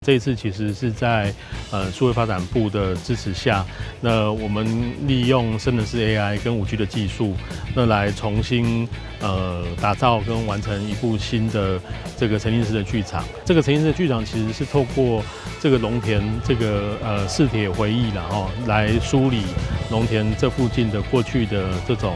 這一次其實是在數位發展部的支持下，那我們利用生成式 AI 跟5G 的技術，那來重新打造跟完成一部新的這個沉浸式的劇場。這個沉浸式的劇場其實是透過這個農田這個四鐵回憶，然後來梳理農田這附近的過去的這種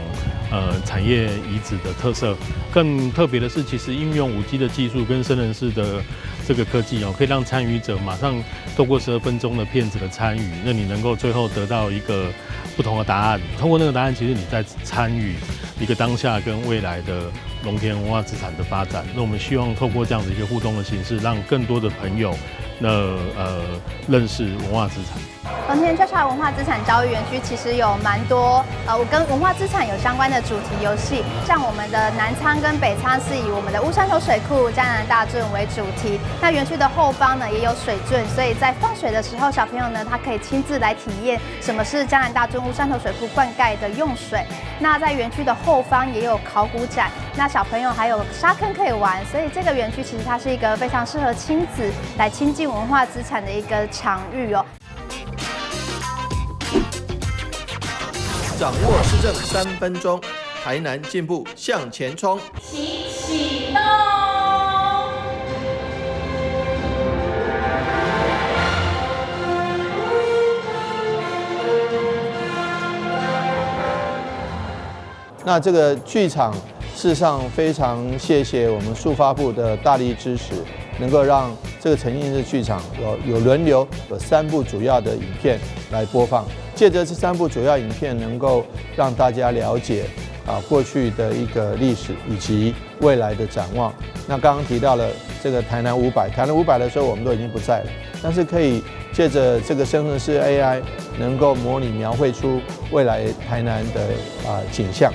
產業遺址的特色。更特別的是，其實應用5G 的技術跟生成式的這個科技哦，可以讓參與者馬上透過12分鐘的片子的參與，那你能夠最後得到一個不同的答案。通過那個答案，其實你在參與一個當下跟未來的農田文化資產的發展。那我們希望透過這樣的一個互動的形式，讓更多的朋友那認識文化資產。農田恰恰文化資產教育園區其實有蠻多跟文化資產有相關的主題遊戲，像我們的南倉跟北倉是以我們的烏山頭水庫、嘉南大圳為主題。那園區的後方呢也有水圳，所以在放水的時候，小朋友呢他可以親自來體驗什麼是嘉南大圳、烏山頭水庫灌溉的用水。那在園區的後方也有考古展，那小朋友還有沙坑可以玩，所以這個園區其實它是一個非常適合親子來親近文化資產的一個場域哦。掌握市政3分鐘，台南進步向前衝。起啟動。那這個劇場，事實上非常謝謝我們數發部的大力支持，能夠讓這個沉浸式劇場有輪流有三部主要的影片來播放。借著這三部主要影片，能夠讓大家了解過去的一個歷史以及未來的展望。那剛剛提到了這個台南五百，台南五百的時候我們都已經不在了，但是可以借著這個生成式 AI，能夠模擬描繪出未來台南的景象。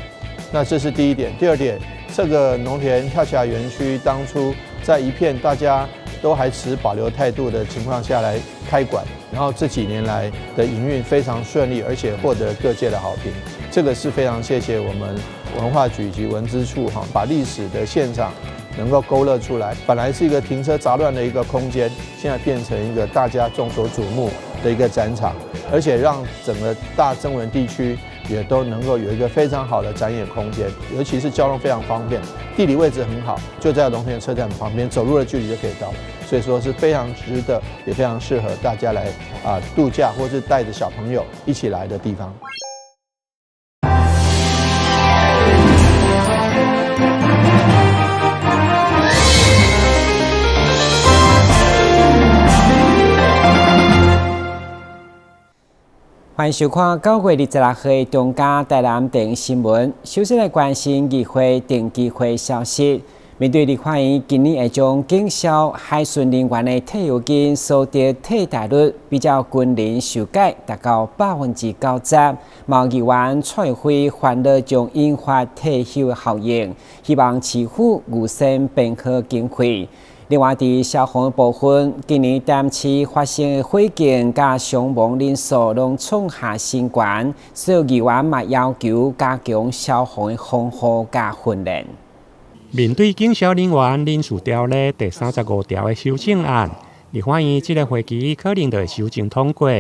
那這是第一點。第二點，這個農田跳橋園區當初在一片大家都還持保留態度的情況下來開館，然後這幾年來的營運非常順利，而且獲得各界的好評。這個是非常謝謝我們文化局以及文資處哈，把歷史的現場能夠勾勒出來。本來是一個停車雜亂的一個空間，現在變成一個大家眾所矚目的一個展場，而且讓整個大曾文地區也都能夠有一個非常好的展演空間，尤其是交通非常方便，地理位置很好，就在龍田車站旁邊，走路的距離就可以到了，所以說是非常值得，也非常適合大家來度假，或是帶着小朋友一起來的地方。歡迎收看9月26號的中嘉台南電新聞。首先來關心議會定期會消息。面對立法院今年會將警消海巡人員的退休金所得替代率比照軍人修改達到90%，毛議員蔡輝煩惱將引發退休效應，希望市府預先編好經費。另外，佇消防的部分，今年台南市發生的火警佮傷亡人數攏創下新高，所以議員嘛要求加強消防的防護佮訓練。面對警消人員人事條例第35條的修正案，立法院這个會期可能就會修正通過。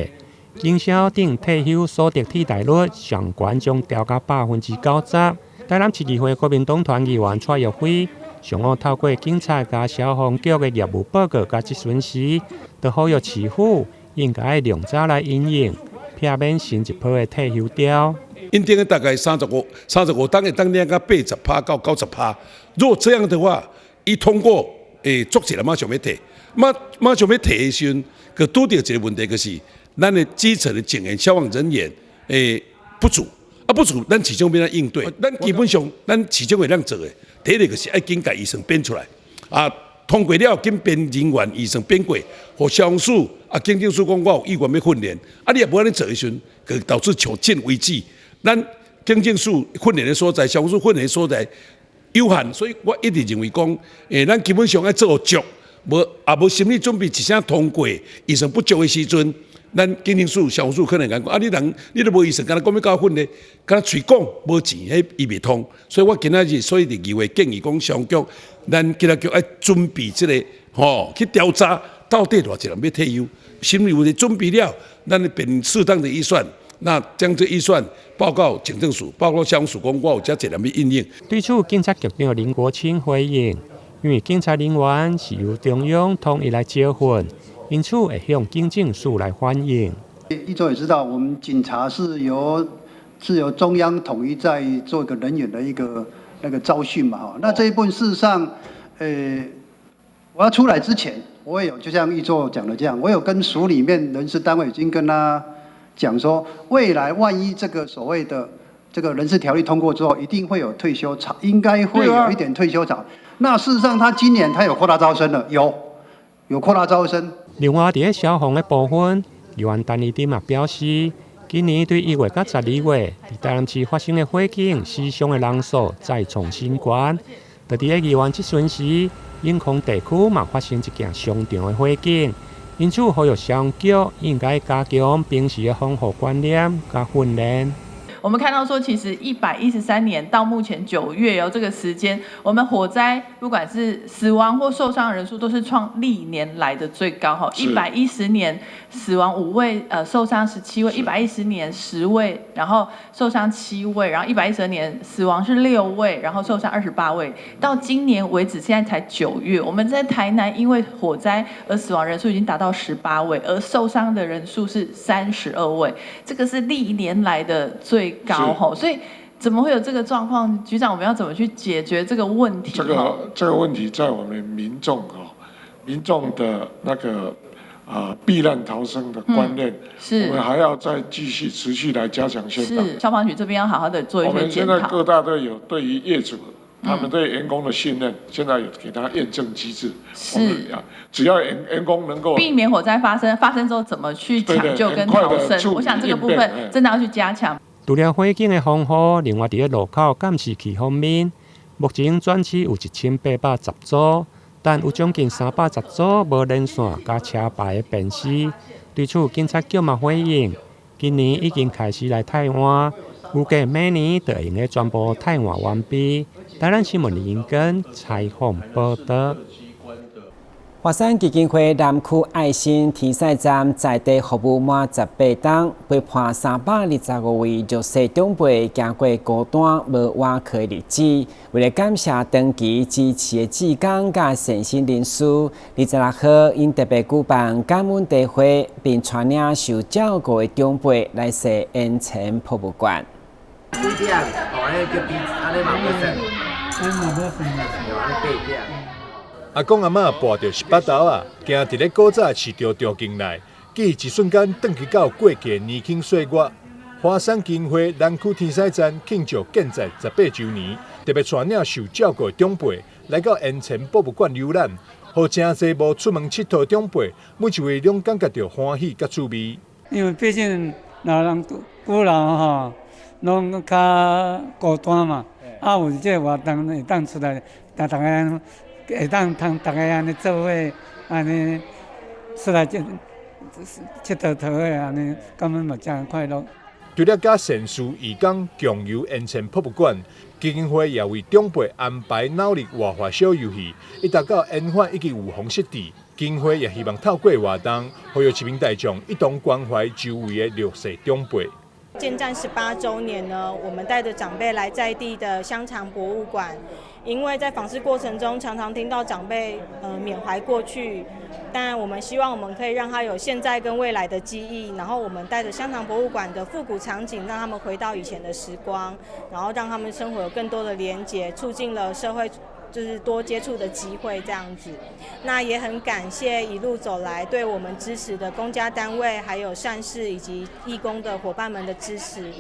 警消等退休所得替代率上懸將調到90%。台南市議會國民黨團議員蔡玉輝上午透過警察佮消防局的業務報告佮質詢時，就呼籲市府應該量早來因應，避免新一波的退休潮。𪜶頂個大概35、35冬會當領到80%到90%。如果這樣的話，伊通過，足濟人馬上欲退，馬上欲退的時陣，閣拄著一個問題，就是咱的基層的警員、消防人員不足，不足，咱市長欲按怎應對？咱基本上，咱市長會當做的，第一个就是愛緊共預算編出來，通過了緊編人員預算編過，予消防署警政署講我有意願欲訓練，你若無按呢做的時陣，就導致像這為止，咱警政署訓練的所在、消防署訓練的所在有限，所以我一直認為講，咱基本上愛做足，無也無心理準備，一聲通過預算不足的時陣，咱警政署、消防署可能講，你人你都無預算，敢若講欲共我訓練，敢若喙講無錢，彼伊袂通。所以我今仔日所以佇議會建議講，消防局，咱警察局愛準備這个，去調查，到底偌濟人欲退休？心理有個準備了，咱編適當的預算，那將這預算報告警政署，報告消防署，講我有遮濟人欲應應。對此，警察局長林國清回應，因為警察人員是由中央統一來招訓，因此會向警政署來反映。一周也知道，我們警察是由中央統一在做一個人員的一個那個招訓嘛，哈。那這一部分事實上，我要出來之前，我也有就像一座講的這樣，我有跟署裡面人事單位已經跟他講說，未來萬一這個所謂的這個人事條例通過之後，一定會有退休潮，應該會有一點退休潮。那事實上，他今年他有擴大招生了，有擴大招生。另外，佇咧消防的部分，議員陳怡貞嘛表示，今年對1月佮12月，佇台南市發生的火警死傷的人數再創新高。就佇咧議員質詢時，永康地區嘛發生一件商場的火警，因此呼籲消防局應該加強平時的防護觀念佮訓練。我們看到說，其實113年到目前9月哦，這個時間，我們火災不管是死亡或受傷人數，都是創歷年來的最高哈。110年死亡5位，受傷17位；110年10位，然後受傷7位；然後112年死亡是6位，然後受傷28位。到今年為止，現在才9月，我們在台南因為火災而死亡人數已經達到18位，而受傷的人數是32位，這個是歷年來的最高吼，所以怎麼會有這個狀況？局長，我們要怎麼去解決這個問題？這個問題在我們民眾哈，民眾的那個避難逃生的觀念，我們還要再繼續持續來加強宣導。是消防局這邊要好好的做一些檢討。我們現在各大隊有對於業主，他們對員工的信任，現在有給他驗證機制。只要員工能夠避免火災發生，發生之後怎麼去搶救跟逃生？我想這個部分真的要去加強。除了火警的防護，另外佇咧路口監視器方面，目前全市有1810組，但有將近310組無連線佮車牌的辨識。對此，警察局嘛回應，今年已經開始來汰換，預計明年就會用得全部汰換完畢。台南新聞林英根採訪報導。華山基金會南區愛心天使站在地服務滿18冬，陪伴325位弱勢長輩行過孤單無倚靠的日子。為了感謝長期支持的志工佮善心人士，26號𪜶特別舉辦感恩茶會，並帶領受照顧的長輩來踅鹽埕博物館。幾點？哦，按呢叫比，按呢嘛無算。按呢嘛無算。對，按呢8點。阿公阿嬤跋著十八豆仔，行佇咧古早市場場景內，記憶一瞬間轉去到過去年輕歲月。華山基金會南區天使站慶祝建在18週年，特別帶領受照顧的長輩來到鹽埕博物館遊覽，予誠濟無出門𨑨迌長輩，每一位攏感覺著歡喜佮趣味。因為畢竟老人古老吼，攏較孤單嘛，啊有這個活動會當出來，逐家會當通逐家按呢做伙，按呢出來這𨑨迌迌的按呢，感覺嘛誠快樂。除了佮善事義工共遊鹽埕博物館，基金會也為長輩安排腦力活化小遊戲，一直到延緩以及預防失智。基金會也希望透過活動，呼籲市民大眾一同關懷周圍的弱勢長輩。建站18週年呢，我們帶著長輩來在地的香腸博物館，因為在訪視過程中，常常聽到長輩緬懷過去，但我們希望我們可以讓他有現在跟未來的記憶，然後我們帶著香腸博物館的復古場景，讓他們回到以前的時光，然後讓他們生活有更多的連結，促進了社會就是多接觸的機會這樣子。那也很感謝一路走來對我們支持的公家單位，還有善事以及義工的夥伴們的支持。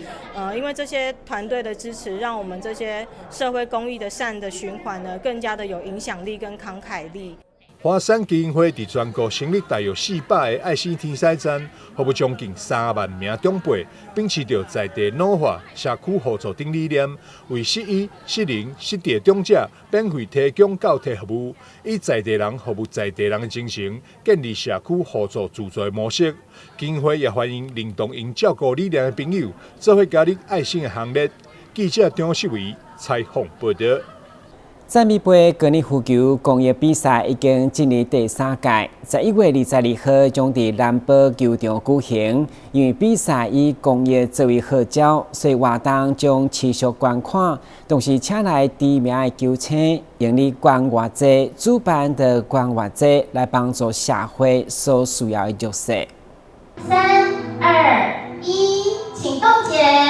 因為這些團隊的支持，讓我們這些社會公益的善的循環呢，更加的有影響力跟慷慨力。華山基金會佇全國成立大約400個愛心天使站，服務將近3萬名長輩，秉持著在地老化、社區互助等理念，為失醫、失能、失智的長者免費提供教體服務，以在地人服務在地人的精神，建立社區互助自助的模式。基金會也歡迎認同𪜶照顧理念的朋友，做伙加入愛心的行列。記者張世維採訪報導。讚美杯高爾夫球公益比賽已經進入第三屆，11月22號將佇南寶球場舉行。因為比賽以公益作為號召，所以活動將持續捐款，同時請來知名的球星，用你捐偌濟，主辦就捐偌濟，來幫助社會所需要的弱勢。三二一，請動剪。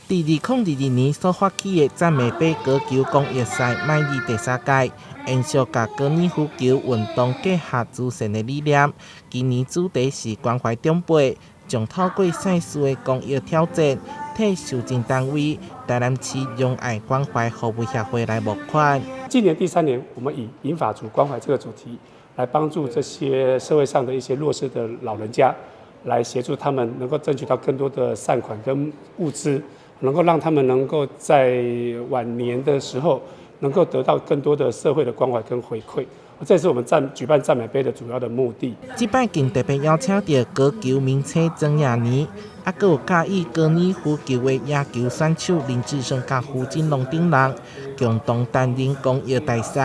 佇2022年所發起的讚美杯高球公益賽，邁入第三屆，延續共高爾夫球運動結合慈善的理念。今年主題是關懷長輩，將透過賽事的公益挑戰，替受贈單位台南市融愛關懷服務協會來募款。今年第三年，我們以銀髮族關懷這個主題，來幫助這些社會上的一些弱勢的老人家，來協助他們能夠爭取到更多的善款跟物資。能夠讓他們能夠在晚年的時候，能夠得到更多的社會的關懷跟回饋，這是我們舉辦讚美杯的主要的目的。這擺更特別邀請著高球明星曾雅妮，猶閣有教育高爾夫球的野球選手林志勝佮胡金龍等人，共同擔任公益大使，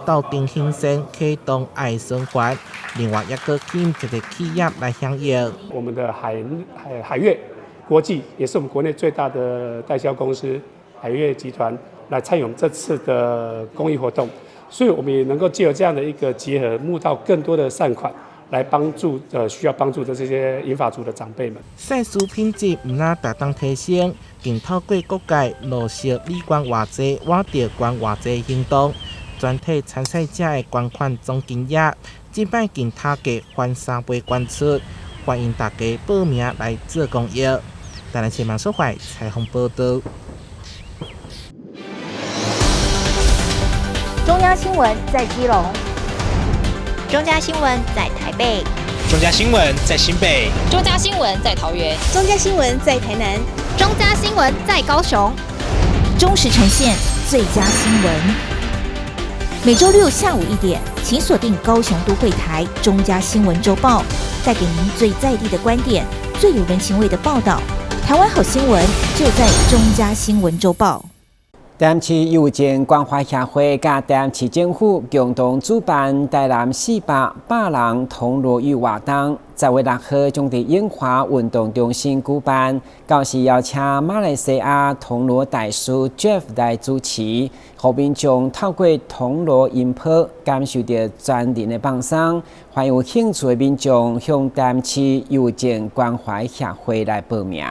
鬥陣行善，啟動愛循環。另外，猶閣吸引一個企業來響應。我們的海悅國際也是我們國內最大的代銷公司，海悅集團來參與我們這次的公益活動，所以我們也能夠藉由這樣的一個結合，募到更多的善款，來幫助需要幫助的這些銀髮族的長輩們。賽事品質毋但大當提升，更透過各界落實你捐偌濟，我就捐偌濟行動，全體參賽者的捐款總金額，這擺更頭價翻3倍捐出，歡迎大家報名來做公益。台南市網所懷採訪報道。中央新聞在基隆，中嘉新聞在台北，中嘉新聞在新北，中嘉新聞在桃園，中嘉新聞在台南，中嘉新聞在高雄。忠實呈現最佳新聞。每週六下午1點，請鎖定高雄都會台中嘉新聞週報，帶給您最在地的觀點，最有人情味的報道。台灣好新聞就在中嘉新聞週報。台南市郵政關懷協會佮台南市政府共同主辦台南400百人銅鑼浴活動，10月6號將佇永華運動中心舉辦。到時邀請馬來西亞銅鑼大師 Jeff 來主持，予民眾透過銅鑼音波感受著全人的放鬆。歡迎有興趣的民眾向台南市郵政關懷協會來報名。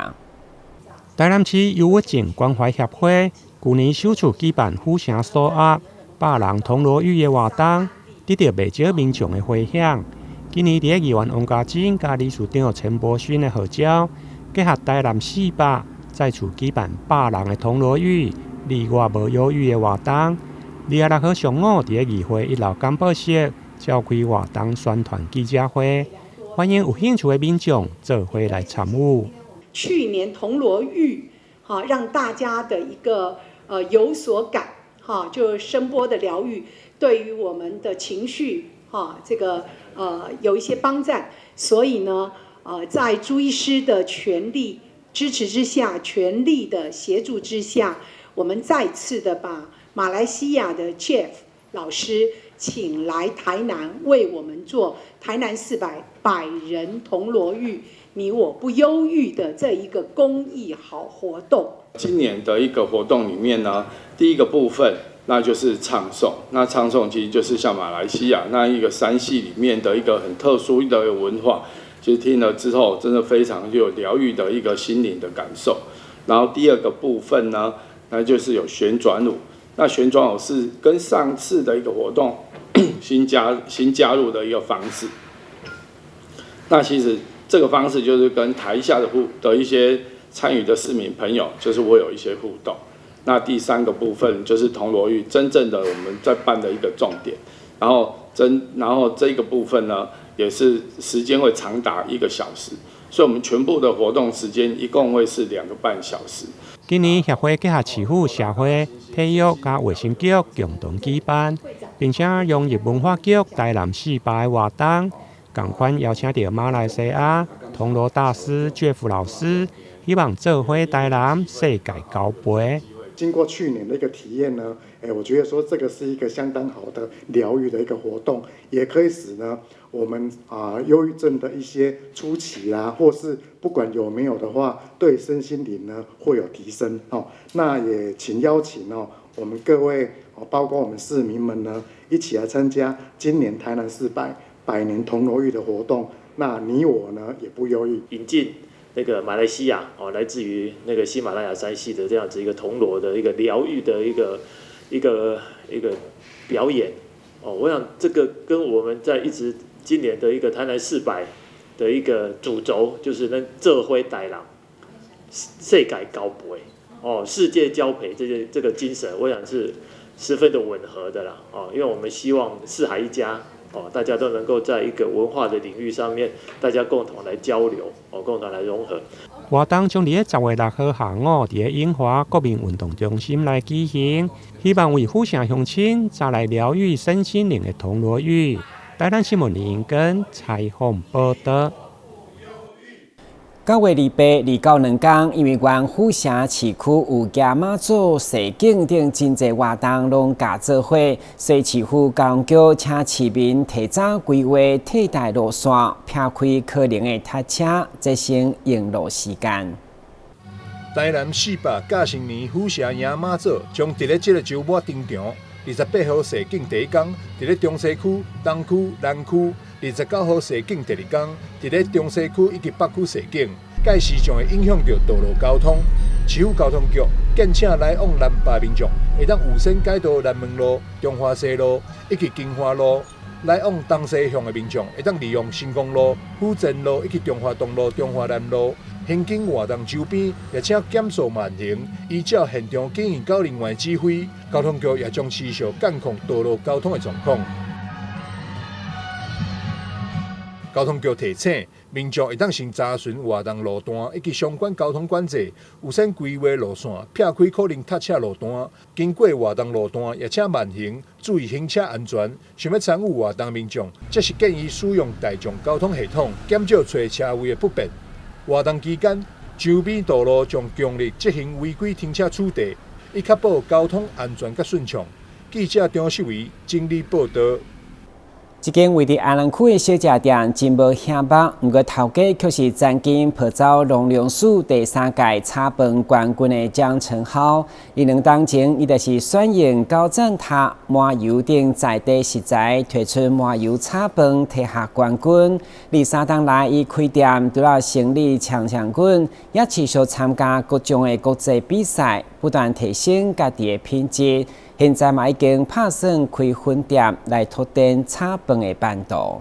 台南市憂鬱症關懷協會舊年首次舉辦府城首壓百人銅鑼浴的活動，得著袂少民眾的迴響。今年佇咧議員王家珍佮理事長陳柏勳的號召，結合台南四百再次舉辦百人的銅鑼浴、你我無憂鬱的活動。26號上午佇咧議會一樓簡報室召開活動宣傳記者會，歡迎有興趣的民眾做伙來參與。去年銅鑼浴，哈，讓大家的一個有所感，哈，就聲波的療癒，對於我們的情緒，哈，這個有一些幫贊。所以呢，在朱醫師的全力支持之下，全力的協助之下，我們再次的把馬來西亞的 Jeff 老師請來台南，為我們做台南400百人銅鑼浴。你我不憂鬱的這一個公益好活動。今年的一個活動裡面呢，第一個部分那就是唱誦。那唱誦其實就是像馬來西亞那一個山系裡面的一個很特殊的文化，其實聽了之後真的非常有療癒的一個心靈的感受。然後第二個部分呢，那就是有旋轉舞。那旋轉舞是跟上次的一個活動新加入的一個方式。那其實這個方式就是跟台下的互的一些參與的市民朋友，就是會有一些互動。那第三個部分就是銅鑼浴，真正的我們在辦的一個重點。然後這個部分呢，也是時間會長達1個小時，所以我們全部的活動時間一共會是2個半小時。今年協會結合市府社會、體育佮衛生局共同舉辦，並且融入文化局台南四百的活動，仝款邀請著馬來西亞銅鑼大師 Jeff 老師，希望做伙台南世界高杯。經過去年的一個體驗呢，我覺得說這個是一個相當好的療癒的一個活動，也可以使呢我們憂鬱症的一些初期啦，或是不管有沒有的話，對身心靈呢會有提升哦。那也請邀請哦，我們各位哦，包括我們市民們呢，一起來參加今年台南市百年銅鑼浴的活動。那你我呢也不憂鬱。引進那個馬來西亞哦，來自於那個喜馬拉雅山系的這樣子一個銅鑼的一個療癒的一個表演哦，我想這個跟我們在一直今年的一個台南四百的一個主軸，就是咱做伙台南世界交陪哦，世界交陪這個精神，我想是十分的吻合的啦哦，因為我們希望四海一家。哦，大家都能夠在一個文化的領域上面，大家共同來交流，哦，共同來融合。活動將佇咧10月6號下午，佇咧永華國民運動中心來舉行，希望為府城鄉親帶來療癒身心靈的銅鑼浴。台南新聞林根採訪報道。9月28、29兩天，因為阮府城市區有行媽祖踅景等真濟活動攏共做伙，所以市府交通局請市民提早規劃替代路線，避開可能的塞車，節省用路時間。台南400甲生年府城迎媽祖將佇咧這個週末登場。28號踅景第一工，佇咧中西區、東區、南區；29號踅景第二工，佇咧中西區以及北區踅景。屆時將會影響著道路交通。市府交通局建請來往南北民眾，會當預先改道南門路、中華西路以及金華路；來往東西向的民眾，會當利用新光路、府前路以及中華東路、中華南路。行經活動周邊，也請減速慢行，依照現場檢驗狗人員指揮，交通局也將持續監控道路交通的狀況。交通局提醒民眾會當先查詢活動路段以及相關交通管制，預先規劃路線，避開可能塞車路段。經過活動路段，也請慢行，注意行車安全。想欲參與活動民眾，則是建議使用大眾交通系統，減少揣車位的不便。活動期間，周邊道路將強力執行違規停車處罰，以確保交通安全佮順暢。記者張秀維整理報道。這間位佇安南區的小食店真無顯目，毋過頭家卻是曾經抱走農糧署第三屆炒飯冠軍的江成浩。伊2冬前，伊就是選用高贊塔麻油等在地食材，推出麻油炒飯，提下冠軍。二三冬來，伊開店除了生理強強滾，也持續參加各種的國際比賽，不斷提升家己的品質。現在嘛已經拍算開分店來拓展炒飯的版圖。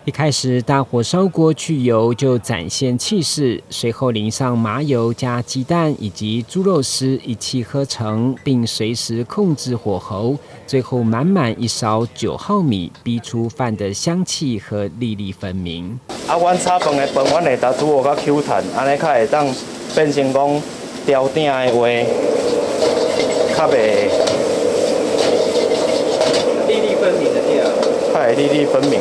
一開始大火燒鍋去油就展現氣勢，隨後淋上麻油加雞蛋以及豬肉絲一氣呵成，並隨時控制火候，最後滿滿一勺9號米，逼出飯的香氣和粒粒分明。啊，阮炒飯的飯，阮會當煮予較 Q 彈，按呢較會當變成講牢鼎的話，較袂粒粒分明的對，較會粒粒分明。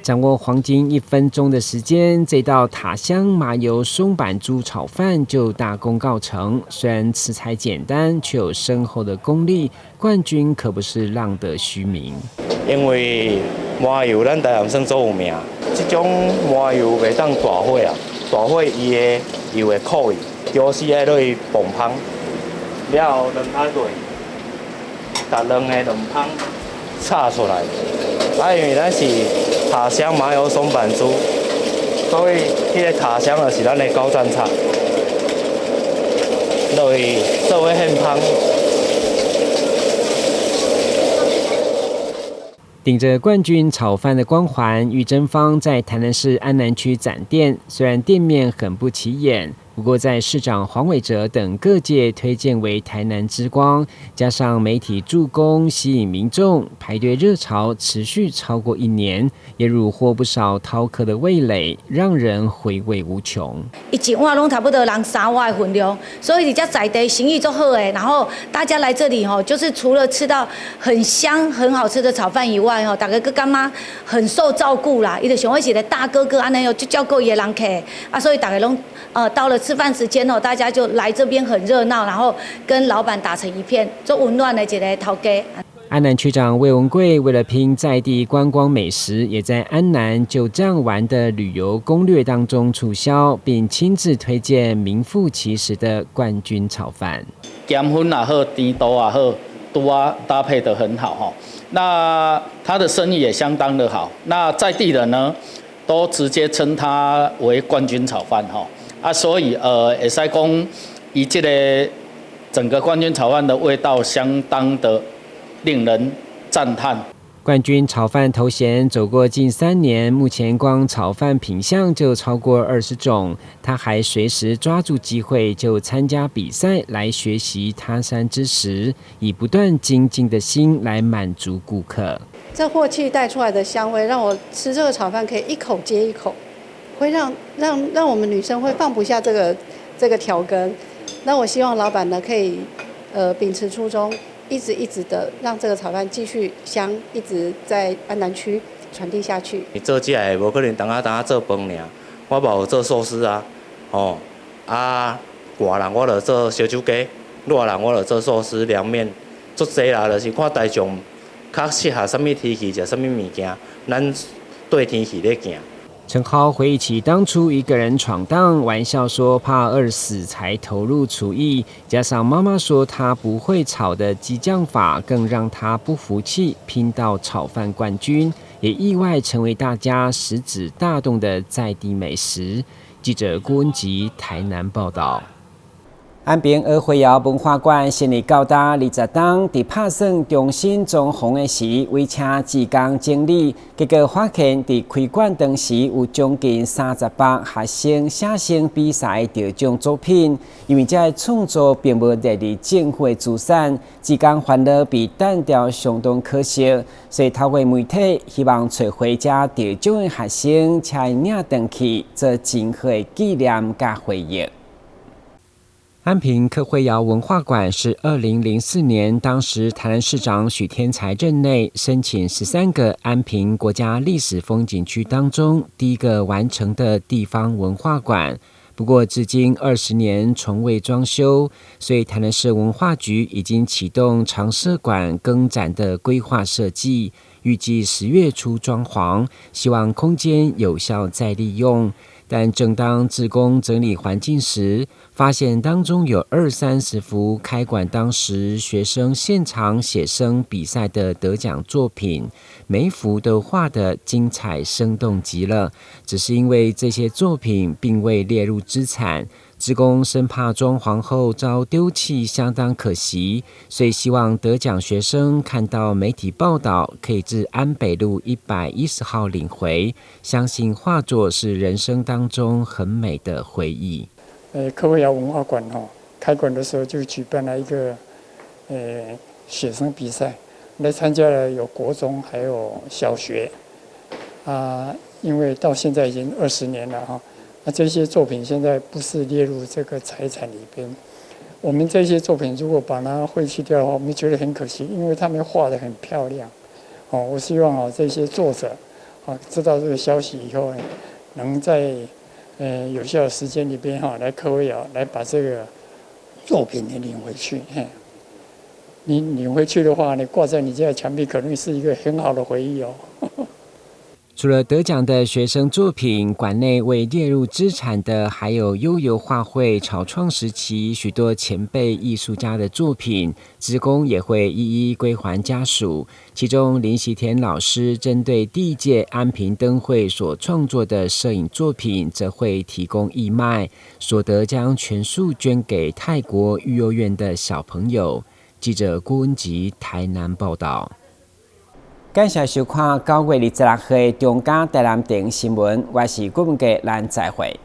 掌握黃金1分鐘的時間，這道塔香麻油松板豬炒飯就大功告成。雖然食材簡單，卻有深厚的功力。冠軍可不是浪得虛名。因為麻油咱台南算足有名，這種麻油袂當大火啊，大火伊的油會苦去，就是愛落去爆香，了後兩拍落去，逐兩個兩香炒出來。啊，因為咱是塔香麻油松板豬，所以彼個塔香就是咱的高讚菜，落去做伙獻芳。頂着冠軍炒飯的光環，玉珍坊在台南市安南區展店，雖然店面很不起眼，不過，在市長黃偉哲等各界推薦為台南之光，加上媒體助攻吸引民眾排隊熱潮持續超過一年，也虜獲不少饕客的味蕾，讓人回味無窮。伊一碗攏差不多人三碗的分量，所以佇遮在地生意足好的。然後大家來這裡吼，就是除了吃到很香很好吃的炒飯以外，吼，大家閣感覺很受照顧啦。伊就想講是一個大哥哥按呢喲，就照顧伊的人客啊，所以大家攏到了吃飯時間哦，大家就來這邊很熱鬧，然後跟老闆打成一片，足溫暖的一个頭家。安南區長魏文貴為了拼在地觀光美食，也在安南就這樣玩的旅遊攻略當中促銷，並親自推薦名副其實的冠軍炒飯。鹹粉也好，甜度也好，拄仔搭配得很好哈。那他的生意也相當的好。那在地人呢，都直接稱他為冠軍炒飯哈。啊，所以會使講，伊這个整個冠軍炒飯的味道相當的令人讚嘆。冠軍炒飯頭銜走過近3年，目前光炒飯品項就超過20種。他還隨時抓住機會就參加比賽來學習他山之石，以不斷精進的心來滿足顧客。這鑊氣帶出來的香味，讓我吃這個炒飯可以一口接一口。會讓我們女生會放不下這個調羹。那我希望老闆呢可以秉持初衷，一直一直的讓這個炒飯繼續香，一直在安南區傳遞下去。你做這个無可能當下當下做飯爾，我嘛有做壽司啊，吼啊寒人我就做燒酒雞，熱人我就做壽司涼麵，足濟啦，就是看大眾較適合啥物天氣，食啥物物件，咱對天氣咧行。陳浩回憶起當初一個人闖蕩，玩笑說怕餓死才投入廚藝，加上媽媽說他不會炒的激將法，更讓他不服氣，拼到炒飯冠軍，也意外成為大家食指大動的在地美食。記者郭文吉台南報道。安平柯惠瑤文化館成立到今20冬，佇拍算重新裝潢的時，委請志工整理，結果發現佇開館當時有將近30幅學生寫生比賽得獎作品，因為這个創作並無列入政府的資產，志工煩惱被擲掉，相當可惜，所以透過媒體希望揣回這得獎的學生，請𪜶領轉去做真好的紀念佮回憶。安平柯惠瑤文化館是2004年，當時台南市長許添財任內申請13個安平國家歷史風景區當中第一個完成的地方文化館。不過至今20年從未裝修，所以台南市文化局已經啟動常設館更展的規劃設計，預計10月初裝潢，希望空間有效再利用。但正當志工整理環境時，發現當中有二三十幅開館當時學生現場寫生比賽的得獎作品，每幅都畫得精彩生動極了。只是因為這些作品並未列入資產，志工生怕裝潢後遭丟棄，相當可惜，所以希望得獎學生看到媒體報道，可以至安北路110號領回。相信畫作是人生當中很美的回憶。柯惠瑤文化館吼，開館的時候就舉辦了一個寫生比賽，來參加了有國中還有小學，啊，因為到現在已經20年了哈。那這些作品現在不是列入這個財產裡邊。我們這些作品如果把它廢棄掉的話，我們覺得很可惜，因為他們畫得很漂亮。哦，我希望啊這些作者啊知道這個消息以後，能在有效的時間裡邊哈來柯惠瑤來把這個作品給領回去。嘿，你領回去的話，你掛在你家的牆壁，可能是一個很好的回憶哦。除了得獎的學生作品，館內未列入資產的，還有悠遊畫會草創時期許多前輩藝術家的作品，志工也會一一歸還家屬。其中林錫田老師針對第一屆安平燈會所創作的攝影作品，則會提供義賣，所得將全數捐給泰國育幼院的小朋友。記者郭文吉台南報道。感謝收看9月26號的中嘉台南電新聞，我是郭文傑，咱再會。